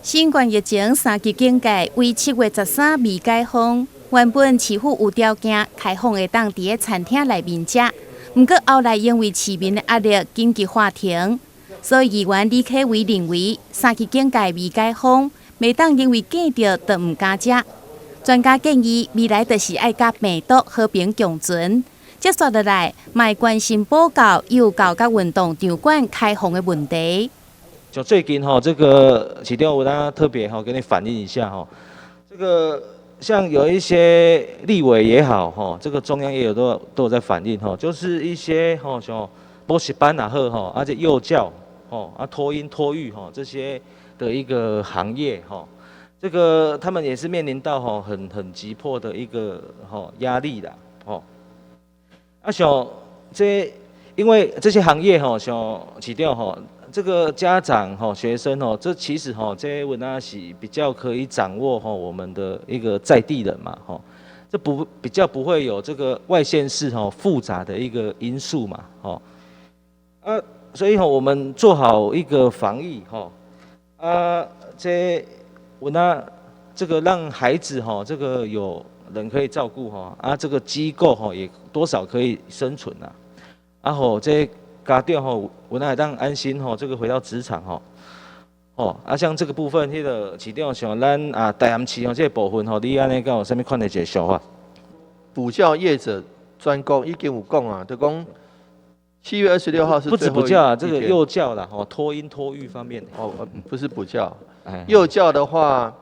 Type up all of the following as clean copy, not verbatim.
新冠疫情三級警戒，為7月13未解封。原本市府有條件開放會當佇咧餐廳內面食，毋過後來因為市民的壓力，緊急喊停。所以議員李啟偉認為，三級警戒未解封，袂當因為驚著就毋敢食。專家建議，未來就是愛佮病毒和平共存。接續落來，嘛會關心補教、幼教佮運動場館開放的問題。就最近吼，這個市長有當特別吼，跟你反映一下吼，這個像有一些立委也好吼，這個中央也有都有在反映吼，就是一些吼像補習班也好吼，而且幼教吼啊托嬰托育吼這些的一個行業吼，這個他們也是面臨到吼很急迫的一個吼壓力啦吼。啊像這因為這些行業吼，像市長吼，這個家長吼、學生吼，這其實吼，這有當是比較可以掌握吼我們的一個在地人嘛吼，這不比較不會有這個外縣市吼複雜的一個因素嘛吼，啊，所以吼我們做好一個防疫吼，啊，這有當這個讓孩子吼這個有人可以照顧吼，啊，這個機構吼也多少可以生存啊，啊吼這家長吼，有當會當安心吼，這個回到職場吼，吼啊，像這個部分，彼個市長像咱啊台南市吼這個部分吼，你按呢敢有啥物款的一個想法？補教業者專工已經有講啊，就講7月26號是不止補教啊，這個幼教啦，吼，托嬰托育方面。哦，不是補教，幼教的話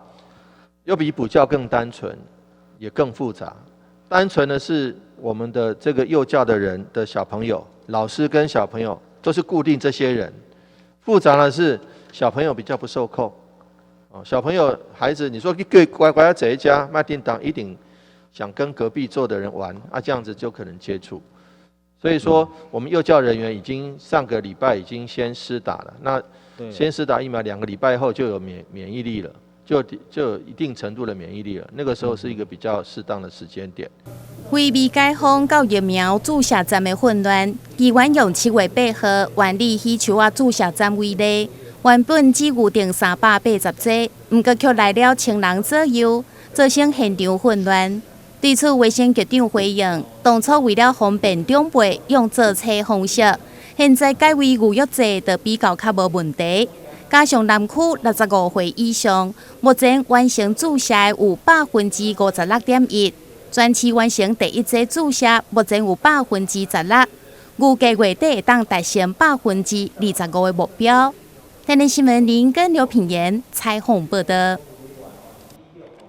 又比補教更單純，也更複雜。單純的是我們的這個幼教的人的小朋友，老師跟小朋友都是固定這些人。複雜的是小朋友比較不受控，哦，小朋友孩子，你說你乖乖坐佇遮莫叮當，一定想跟隔壁桌的人玩，啊，這樣子就可能接觸。所以說，我們幼教人員已經上個禮拜已經先施打了，那先施打疫苗2個禮拜後就有免疫力了，就有一定程度的免疫力了。那個時候是一個比較適當的時間點。迴避解封到疫苗注射站的混亂，議員用7月8號萬里喜樹仔注射站為例，原本只預定380劑，毋過卻來了1000人左右，造成現場混亂。對此，衛生局長回應，當初為了方便長輩用做冊方式，現在改為預約制，就比較較無問題。加上南區65歲以上，目前完成注射的有56.1%，全市完成第一劑注射，目前有16%，預計月底會當達成25%的目標。台南新聞林跟劉品言採訪報道。